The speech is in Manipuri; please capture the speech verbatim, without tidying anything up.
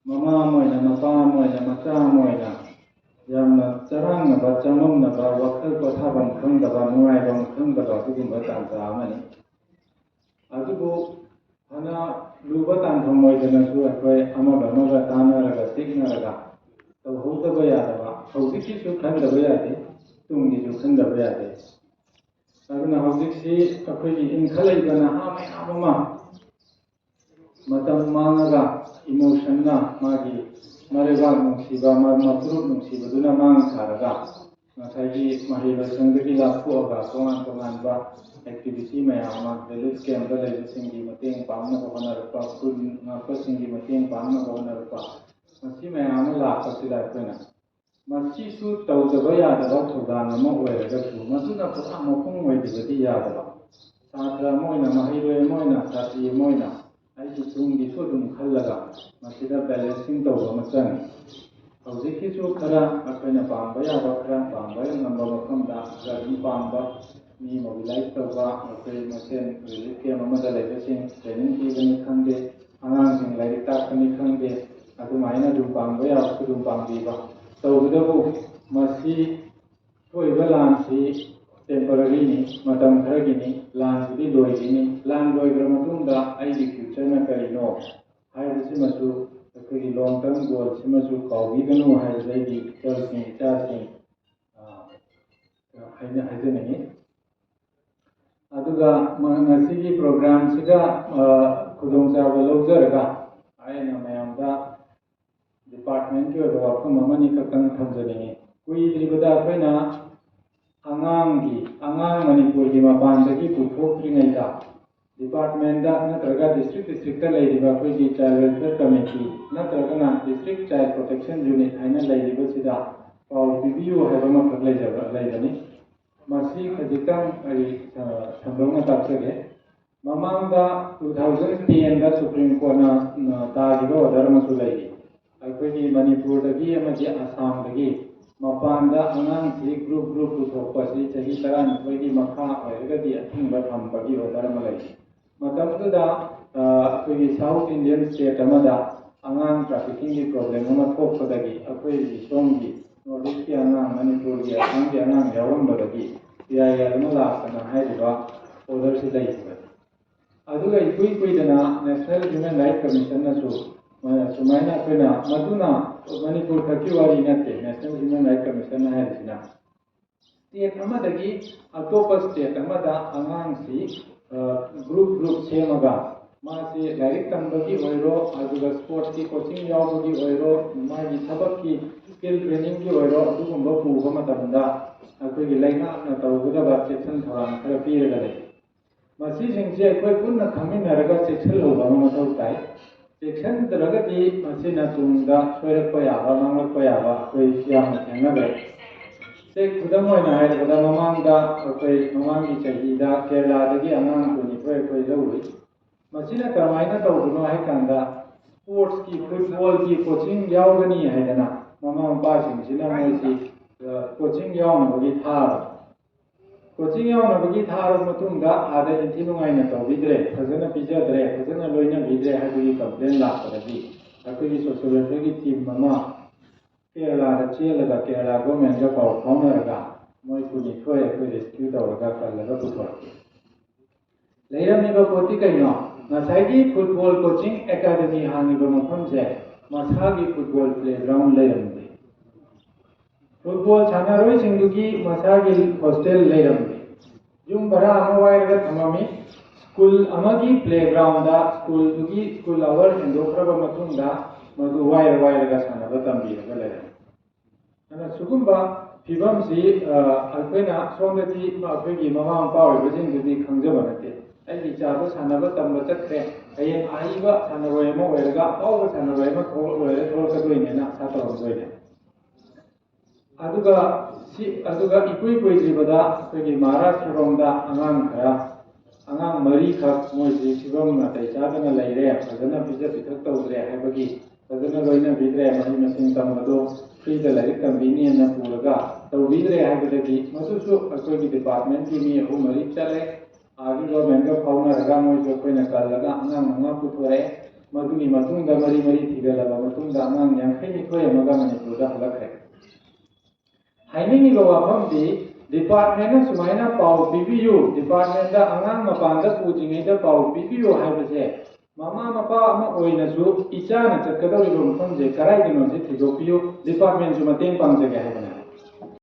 ꯃꯃꯥ ꯑꯃ ꯑꯣꯏꯅ, ꯃꯄꯥ ꯑꯃ ꯑꯣꯏꯅ, ꯃꯆꯥ ꯑꯃ ꯑꯣꯏꯅ ꯌꯥꯝꯅ ꯆꯔꯥꯡꯅꯕ, ꯆꯃꯝꯅꯕ, ꯋꯥꯈꯜ ꯄꯣꯊꯥꯐꯝ ꯈꯪꯗꯕ, ꯅꯨꯡꯉꯥꯏꯐꯝ ꯈꯪꯗꯕ ꯑꯗꯨꯒꯨꯝꯕ ꯇꯥꯟꯖꯥ ꯑꯃꯅꯤ꯫ ꯑꯗꯨꯕꯨ ꯐꯅ ꯂꯨꯕ ꯇꯥꯟꯐꯝ ꯑꯣꯏꯗꯅꯁꯨ ꯑꯩꯈꯣꯏ ꯑꯃꯒ ꯑꯃꯒ ꯇꯥꯟꯅꯔꯒ ꯆꯤꯛꯅꯔꯒ ꯇꯧꯍꯧꯗꯕ ꯌꯥꯗꯕ, ꯍꯧꯖꯤꯛꯀꯤꯁꯨ ꯈꯟꯗꯕ ꯌꯥꯗꯦ, ꯇꯨꯡꯒꯤꯁꯨ ꯈꯟꯗꯕ ꯌꯥꯗꯦ꯫ ꯑꯗꯨꯅ ꯍꯧꯖꯤꯛꯁꯤ ꯑꯩꯈꯣꯏꯒꯤ ꯏꯟꯈꯠꯂꯛꯏꯕ ꯅꯍꯥ ꯃꯌꯥꯝ ꯑꯃ ꯃꯇꯝ ꯃꯥꯡꯉꯒ, emotionꯅ ꯃꯥꯒꯤ ꯃꯔꯩꯕꯥꯛ ꯅꯨꯡꯁꯤꯕ, ꯃ-, ꯃꯐꯨꯔꯨꯞ ꯅꯨꯡꯁꯤꯕꯗꯨꯅ ꯃꯥꯡ ꯊꯥꯔꯒ ꯉꯁꯥꯏꯒꯤ ꯃꯍꯩ ꯂꯣꯏꯁꯪꯗꯒꯤ ꯂꯥꯞꯊꯣꯛꯑꯒ ꯇꯣꯉꯥꯟ ꯇꯣꯉꯥꯟꯕ activity ꯃꯌꯥꯝ ꯑꯃ, relief campꯇ ꯂꯩꯕꯁꯤꯡꯒꯤ ꯃꯇꯦꯡ ꯄꯥꯡꯅꯕ ꯍꯣꯠꯅꯔꯛꯄ, ꯈꯨꯟ ꯉꯥꯛꯄꯁꯤꯡꯒꯤ ꯃꯇꯦꯡ ꯄꯥꯡꯅꯕ ꯍꯣꯠꯅꯔꯛꯄ, ꯃꯁꯤ ꯃꯌꯥꯝ ꯑꯃ ꯂꯥꯛꯄꯁꯤꯗ ꯑꯩꯈꯣꯏꯅ ꯃꯁꯤꯁꯨ ꯇꯧꯗꯕ ꯌꯥꯗꯕ ꯊꯧꯗꯥꯡ ꯑꯃ ꯑꯣꯏꯔꯒꯁꯨ, ꯃꯗꯨꯅ ꯄꯨꯔꯥ ꯃꯄꯨꯡ ꯑꯣꯏꯗꯕꯗꯤ ꯌꯥꯗꯕ꯫ ꯁꯥꯇ꯭ꯔ ꯑꯃ ꯑꯣꯏꯅ, ꯃꯍꯩꯔꯣꯏ ꯑꯃ ꯑꯣꯏꯅ, ꯁꯥꯇ꯭ꯔꯤ ꯑꯃ ꯑꯣꯏꯅ ꯑꯩꯒꯤ ꯇꯨꯡꯒꯤꯁꯨ ꯑꯗꯨꯝ ꯈꯜꯂꯒ ꯃꯁꯤꯗ balancing ꯇꯧꯕ ꯑꯃ ꯆꯪꯉꯤ꯫ ꯍꯧꯖꯤꯛꯀꯤꯁꯨ ꯈꯔ ꯑꯩꯈꯣꯏꯅ ꯄꯥꯡꯕ ꯌꯥꯕ, ꯈꯔ ꯄꯥꯡꯕ ꯉꯝꯕ ꯃꯐꯝꯗ ꯈꯔ ꯑꯗꯨꯝ ꯄꯥꯡꯕ, ꯃꯤ mobilize ꯇꯧꯕ, ꯑꯩꯈꯣꯏ ꯃꯁꯦꯟ relief camp ꯑꯃꯗ ꯂꯩꯕꯁꯤꯡ training ꯄꯤꯕꯅꯤ ꯈꯪꯗꯦ, ꯑꯉꯥꯡꯁꯤꯡ ꯂꯥꯏꯔꯤꯛ ꯇꯥꯛꯄꯅꯤ ꯈꯪꯗꯦ, ꯑꯗꯨꯃꯥꯏꯅ ꯑꯗꯨꯝ ꯄꯥꯡꯕ ꯌꯥꯕꯁꯨ ꯑꯗꯨꯝ ꯄꯥꯡꯕꯤꯕ꯫ ꯇꯧꯕꯇꯕꯨ ꯃꯁꯤ ꯊꯣꯛꯏꯕ ꯂꯥꯟꯁꯤ temporaryꯅꯤ, ꯃꯇꯝ ꯈꯔꯒꯤꯅꯤ, ꯂꯥꯟꯁꯤꯗꯤ ꯂꯣꯏꯈꯤꯅꯤ꯫ ꯂꯥꯟ ꯂꯣꯏꯈ꯭ꯔ ꯃꯇꯨꯡꯗ ꯑꯩꯒꯤ futureꯅ ꯀꯔꯤꯅꯣ ꯍꯥꯏꯕꯁꯤꯃꯁꯨ ꯑꯩꯈꯣꯏꯒꯤ long term goalꯁꯤꯃꯁꯨ ꯀꯥꯎꯕꯤꯒꯅꯨ ꯍꯥꯏꯕꯁꯦ ꯑꯩꯒꯤ ꯏꯆꯜꯁꯤꯡ, ꯏꯆꯥꯁꯤꯡ, ꯑ, ꯍꯥꯏꯅ-, ꯍꯥꯏꯖꯅꯤꯡꯉꯤ꯫ ꯑꯗꯨꯒ ꯃ-, ꯉꯁꯤꯒꯤ programꯁꯤꯗ, ꯑ, ꯈꯨꯗꯣꯡꯆꯥꯕ ꯂꯧꯖꯔꯒ ꯑꯩꯅ ꯃꯌꯥꯝꯗ departmentꯀꯤ ꯑꯣꯏꯕ ꯋꯥꯐꯝ ꯑꯃꯅꯤ ꯈꯛꯇꯪ ꯊꯝꯖꯅꯤꯡꯉꯤ꯫ ꯀꯨꯏꯗ꯭ꯔꯤꯕꯗ ꯑꯩꯈꯣꯏꯅ ꯑꯉꯥꯡꯒꯤ, ꯑꯉꯥꯡ ꯃꯅꯤꯄꯨꯔꯒꯤ ꯃꯄꯥꯟꯗꯒꯤ ꯄꯨꯊꯣꯛꯇ꯭ꯔꯤꯉꯩꯗ departmentꯇ ꯅꯠꯇ꯭ꯔꯒ district districtꯇ ꯂꯩꯔꯤꯕ ꯑꯩꯈꯣꯏꯒꯤ child welfare committee ꯅꯠꯇ꯭ꯔꯒꯅ district child protection unit ꯍꯥꯏꯅ ꯂꯩꯔꯤꯕꯁꯤꯗ ꯄꯥꯎ ꯄꯤꯕꯤꯌꯨ ꯍꯥꯏꯕ ꯑꯃꯈꯛ ꯂꯩꯖꯕ, ꯂꯩꯕꯅꯤ꯫ ꯃꯁꯤ ꯈꯖꯤꯛꯇꯪ ꯑꯩ, ꯑ, ꯁꯟꯗꯣꯛꯅ ꯇꯥꯛꯆꯒꯦ꯫ ꯃꯃꯥꯡꯗ two thousand tenꯗ Supreme Courtꯅ, ꯑ, ꯇꯥꯈꯤꯕ order ꯑꯃꯁꯨ ꯂꯩꯔꯤ꯫ ꯑꯩꯈꯣꯏꯒꯤ ꯃꯅꯤꯄꯨꯔꯗꯒꯤ ꯑꯃꯗꯤ ꯑꯁꯥꯝꯗꯒꯤ ꯃꯄꯥꯟꯗ ꯑꯉꯥꯡꯁꯤ group group ꯄꯨꯊꯣꯛꯄꯁꯤ ꯆꯍꯤ ꯇꯔꯥꯅꯤꯊꯣꯏꯒꯤ ꯃꯈꯥ ꯑꯣꯏꯔꯒꯗꯤ ꯑꯊꯤꯡꯕ ꯊꯝꯕꯒꯤ order ꯑꯃ ꯂꯩꯔꯤ꯫ ꯃꯇꯝꯗꯨꯗ, ꯑ, ꯑꯩꯈꯣꯏꯒꯤ South Indian state ꯑꯃꯗ ꯑꯉꯥꯡ ꯇ꯭ꯔꯥꯐꯤꯀꯤꯡꯒꯤ ꯄ꯭ꯔꯣꯕ꯭ꯂꯦꯝ ꯑꯃ ꯊꯣꯛꯄꯗꯒꯤ ꯑꯩꯈꯣꯏꯒꯤ ꯁꯣꯝꯒꯤ ꯅꯣꯔꯠ ꯏꯁꯀꯤ ꯑꯉꯥꯡ, ꯃꯅꯤꯄꯨꯔꯒꯤ, ꯑꯁꯥꯝꯒꯤ ꯑꯉꯥꯡ ꯌꯥꯎꯔꯝꯕꯗꯒꯤ ꯄꯤ ꯑꯥꯏ ꯑꯦꯜ ꯑꯃ ꯂꯥꯛꯇꯅ ꯍꯥꯏꯔꯤꯕ ꯑꯣꯔꯗꯔꯁꯤ ꯂꯩꯈꯤꯕꯅꯤ꯫ ꯑꯗꯨꯒ ꯏꯀꯨꯏ ꯀꯨꯏꯗꯅ ꯅꯦꯁꯅꯦꯜ ꯍ꯭ꯌꯨꯃꯦꯟ ꯔꯥꯏꯠ ꯀꯃꯤꯁꯟꯅꯁꯨ, ꯑ, ꯁꯨꯃꯥꯏꯅ ꯑꯩꯈꯣꯏꯅ, ꯃꯗꯨꯅ ꯃꯅꯤꯄꯨꯔ ꯈꯛꯀꯤ ꯋꯥꯔꯤ ꯅꯠꯇꯦ, ꯅꯦꯁꯅꯦꯜ ꯍ꯭ꯌꯨꯃꯦꯟ ꯔꯥꯏꯠ ꯀꯃꯤꯁꯟꯅ ꯍꯥꯏꯔꯤꯁꯤꯅ ꯁ꯭ꯇꯦꯠ ꯑꯃꯗꯒꯤ ꯑꯇꯣꯞꯄ ꯁ꯭ꯇꯦꯠ ꯑꯃꯗ ꯑꯉꯥꯡꯁꯤ, ꯑ, ꯒ꯭ꯔꯨꯞ ꯒ꯭ꯔꯨꯞ ꯁꯦꯝꯃꯒ ꯃꯥꯁꯤ ꯂꯥꯏꯔꯤꯛ ꯇꯝꯕꯒꯤ ꯑꯣꯏꯔꯣ, ꯑꯗꯨꯒ ꯁ꯭ꯄꯣꯔꯠꯁꯀꯤ ꯀꯣꯆꯤꯡ ꯌꯥꯎꯕꯒꯤ ꯑꯣꯏꯔꯣ, ꯃꯥꯒꯤ ꯊꯕꯛꯀꯤ ꯁ꯭ꯀꯤꯜ ꯇ꯭ꯔꯦꯅꯤꯡꯒꯤ ꯑꯣꯏꯔꯣ, ꯑꯗꯨꯒꯨꯝꯕ ꯄꯨꯕ ꯃꯇꯝꯗ ꯑꯩꯈꯣꯏꯒꯤ ꯂꯩꯉꯥꯛꯅ ꯇꯧꯒꯗꯕ ꯆꯦꯛꯁꯤꯟ ꯊꯧꯔꯥꯡ ꯈꯔ ꯄꯤꯔꯒ ꯂꯩ꯫ ꯃꯁꯤꯁꯤꯡꯁꯦ ꯑꯩꯈꯣꯏ ꯄꯨꯟꯅ ꯈꯪꯃꯤꯟꯅꯔꯒ ꯆꯦꯛꯁꯤꯜꯍꯧꯕ ꯑꯃ ꯃꯊꯧ ꯇꯥꯏ꯫ ꯆꯦꯛꯁꯤꯟꯗ꯭ꯔꯒꯗꯤ ꯃꯁꯤꯅ ꯇꯨꯡꯗ ꯁꯣꯏꯔꯛꯄ ꯌꯥꯕ, ꯃꯥꯡꯂꯛꯄ ꯌꯥꯕ ꯑꯩꯈꯣꯏ ꯌꯥꯝꯅ ꯊꯦꯡꯅꯈ꯭ꯔꯦ꯫ ꯁꯦ, ꯈꯨꯗꯝ ꯑꯣꯏꯅ ꯍꯥꯏꯔꯕꯗ, ꯃꯃꯥꯡꯗ ꯑꯩꯈꯣꯏ, ꯃꯃꯥꯡꯒꯤ ꯆꯍꯤꯗ ꯀꯦꯔꯂꯥꯗꯒꯤ ꯑꯉꯥꯡ ꯀꯨꯟꯅꯤꯊꯣꯏ ꯑꯩꯈꯣꯏ ꯂꯧꯔꯨꯏ꯫ ꯃꯁꯤꯅ ꯀꯔꯝꯍꯥꯏꯅ ꯇꯧꯕꯅꯣ ꯍꯥꯏ ꯀꯥꯟꯗ, ꯁ꯭ꯄꯣꯔꯠꯁꯀꯤ, ꯐꯨꯠꯕꯣꯜꯒꯤ ꯀꯣꯆꯤꯡ ꯌꯥꯎꯒꯅꯤ ꯍꯥꯏꯗꯅ ꯃꯃꯥ ꯃꯄꯥꯁꯤꯡꯁꯤꯅ ꯃꯣꯏꯁꯤ, ꯑ, ꯀꯣꯆꯤꯡ ꯌꯥꯎꯅꯕꯒꯤ ꯊꯥꯕ꯫ ꯀꯣꯆꯤꯡ ꯌꯥꯎꯅꯕꯒꯤ ꯊꯥꯔꯕ ꯃꯇꯨꯡꯗ ꯑꯥꯗ ꯏꯟꯊꯤ ꯅꯨꯡꯉꯥꯏꯅ ꯇꯧꯕꯤꯗ꯭ꯔꯦ, ꯐꯖꯅ ꯄꯤꯖꯗ꯭ꯔꯦ, ꯐꯖꯅ ꯂꯣꯏꯅꯕꯤꯗ꯭ꯔꯦ ꯍꯥꯏꯕꯒꯤ ꯀꯝꯄ꯭ꯂꯦꯟ ꯂꯥꯛꯄꯗꯒꯤ ꯑꯩꯈꯣꯏꯒꯤ ꯁꯣꯁꯤꯌꯦꯜ ꯋꯦꯜꯐꯤꯌꯔꯒꯤ ꯇꯤꯝ ꯑꯃ ꯀꯦꯔꯂꯥꯗ ꯆꯦꯜꯂꯒ ꯀꯦꯔꯂꯥ ꯒꯣꯔꯃꯦꯟꯒ ꯄꯥꯎ ꯐꯥꯎꯅꯔꯒ ꯃꯣꯏ ꯀꯨꯟꯅꯤꯊꯣꯏ ꯑꯩꯈꯣꯏ ꯔꯦꯁꯀ꯭ꯌꯨ ꯇꯧꯔꯒ ꯀꯜꯂꯒ ꯄꯨꯊꯣꯔꯛꯈꯤ꯫ ꯂꯩꯔꯝꯃꯤꯕ ꯄꯣꯠꯇꯤ ꯀꯩꯅꯣ? ꯉꯁꯥꯏꯒꯤ ꯐꯨꯠꯕꯣꯜ ꯀꯣꯆꯤꯡ ꯑꯦꯀꯥꯗꯃꯤ ꯍꯥꯡꯉꯤꯕ ꯃꯐꯝꯁꯦ ꯃꯁꯥꯒꯤ ꯐꯨꯠꯕꯣꯜ ꯄ꯭ꯂꯦꯒ꯭ꯔꯥꯎꯟ ꯂꯩꯔꯝꯗꯦ꯫ ꯐꯨꯠꯕꯣꯜ ꯁꯥꯟꯅꯔꯣꯏꯁꯤꯡꯗꯨꯒꯤ ꯃꯁꯥꯒꯤ ꯍꯣꯁꯇꯦꯜ ꯂꯩꯔꯝꯗꯦ꯫ ꯌꯨꯝ ꯚꯔꯥ ꯑꯃ ꯋꯥꯏꯔꯒ ꯊꯝꯃꯝꯃꯤ꯫ ꯁ꯭ꯀꯨꯜ ꯑꯃꯒꯤ ꯄ꯭ꯂꯦꯒ꯭ꯔꯥꯎꯟꯗ ꯁ꯭ꯀꯨꯜꯗꯨꯒꯤ ꯁ꯭ꯀꯨꯜ ꯑꯋꯔ ꯍꯦꯟꯗꯣꯛꯈ꯭ꯔꯕ ꯃꯇꯨꯡꯗ ꯃꯗꯨ ꯋꯥꯏꯔ ꯋꯥꯏꯔꯒ ꯁꯥꯟꯅꯕ ꯇꯝꯕꯤꯔꯒ ꯂꯩꯔꯝꯃꯤ꯫ ꯑꯗꯨꯅ ꯁꯤꯒꯨꯝꯕ ꯐꯤꯕꯝꯁꯤ, ꯑ, ꯑꯩꯈꯣꯏꯅ ꯁꯣꯝꯗꯗꯤ ꯑꯩꯈꯣꯏꯒꯤ ꯃꯃꯥ ꯃꯄꯥ ꯑꯣꯏꯕꯁꯤꯡꯗꯨꯗꯤ ꯈꯪꯖꯕ ꯅꯠꯇꯦ꯫ ꯑꯩꯒꯤ ꯏꯆꯥꯗꯣ ꯁꯥꯟꯅꯕ ꯇꯝꯕ ꯆꯠꯈ꯭ꯔꯦ, ꯍꯌꯦꯡ ꯑꯍꯩꯕ ꯁꯥꯟꯅꯔꯣꯏ ꯑꯃ ꯑꯣꯏꯔꯒ, ꯑꯐꯥꯎꯕ ꯁꯥꯟꯅꯔꯣꯏ ꯑꯃ ꯊꯣꯛ-, ꯑꯣꯏꯔꯒ ꯊꯣꯛꯂꯛꯀꯗꯣꯏꯅꯦꯅ ꯑꯥꯁꯥ ꯇꯧꯔꯝꯗꯣꯏꯅꯦ꯫ ꯑꯗꯨꯒ ꯁꯤ, ꯑꯗꯨꯒ ꯏꯀꯨꯏ ꯀꯨꯏꯗ꯭ꯔꯤꯕꯗ ꯑꯩꯈꯣꯏꯒꯤ ꯃꯍꯥꯔꯥꯁꯇ꯭ꯔꯔꯣꯝꯗ ꯑꯉꯥꯡ ꯈꯔ, ꯑꯉꯥꯡ ꯃꯔꯤꯈꯛ ꯃꯣꯏꯁꯤ ꯐꯤꯕꯝ ꯅꯥꯇꯩ ꯆꯥꯗꯅ ꯂꯩꯔꯦ, ꯐꯖꯅ ꯄꯤꯖ ꯄꯤꯊꯛ ꯇꯧꯗ꯭ꯔꯦ ꯍꯥꯏꯕꯒꯤ, ꯐꯖꯅ ꯂꯣꯏꯅꯕꯤꯗ꯭ꯔꯦ, ꯃꯍꯩ ꯃꯁꯤꯡ ꯇꯝꯕꯗꯣ ꯐ꯭ꯔꯤꯗ ꯂꯥꯏꯔꯤꯛ ꯇꯝꯕꯤꯅꯦꯅ ꯄꯨꯔꯒ ꯇꯧꯕꯤꯗ꯭ꯔꯦ ꯍꯥꯏꯕꯗꯒꯤ ꯃꯗꯨꯁꯨ ꯑꯩꯈꯣꯏꯒꯤ ꯗꯤꯄꯥꯔꯠꯃꯦꯟꯀꯤ ꯃꯤ ꯑꯍꯨꯝ ꯃꯔꯤ ꯆꯠꯂꯦ꯫ ꯑꯥꯒꯤ ꯒꯣꯔꯃꯦꯟꯒ ꯐꯥꯎꯅꯔꯒ ꯃꯣꯏꯁꯨ ꯑꯩꯈꯣꯏꯅ ꯀꯜꯂꯒ ꯑꯉꯥꯡ ꯃꯉꯥ ꯄꯨꯊꯣꯔꯛꯑꯦ꯫ ꯃꯗꯨꯒꯤ ꯃꯇꯨꯡꯗ ꯃꯔꯤ ꯃꯔꯤ ꯊꯤꯒꯠꯂꯕ ꯃꯇꯨꯡꯗ ꯑꯉꯥꯡ ꯌꯥꯡꯈꯩꯅꯤꯊꯣꯏ ꯑꯃꯒ ꯃꯅꯤꯄꯨꯔꯗ ꯍꯜꯂꯛꯈ꯭ꯔꯦ꯫ ꯍꯥꯏꯅꯤꯡꯉꯤꯕ ꯋꯥꯐꯝꯗꯤ, ꯗꯤꯄꯥꯔꯠꯃꯦꯟꯅ ꯁꯨꯃꯥꯏꯅ ꯄꯥꯎ ꯄꯤꯕꯤꯌꯨ, ꯗꯤꯄꯥꯔꯠꯃꯦꯟꯗ ꯑꯉꯥꯡ ꯃꯄꯥꯟꯗ ꯄꯨꯗ꯭ꯔꯤꯉꯩꯗ ꯄꯥꯎ ꯄꯤꯕꯤꯌꯨ ꯍꯥꯏꯕꯁꯦ, ꯃꯃꯥ ꯃꯄꯥ ꯑꯃ ꯑꯣꯏꯅꯁꯨ ꯏꯆꯥꯅ ꯆꯠꯀꯗꯧꯔꯤꯕ ꯃꯐꯝꯁꯦ ꯀꯗꯥꯏꯗꯅꯣꯁꯦ ꯊꯤꯗꯣꯛꯄꯤꯌꯨ, ꯗꯤꯄꯥꯔꯠꯃꯦꯟꯁꯨ ꯃꯇꯦꯡ ꯄꯥꯡꯖꯒꯦ ꯍꯥꯏꯕꯅꯦ꯫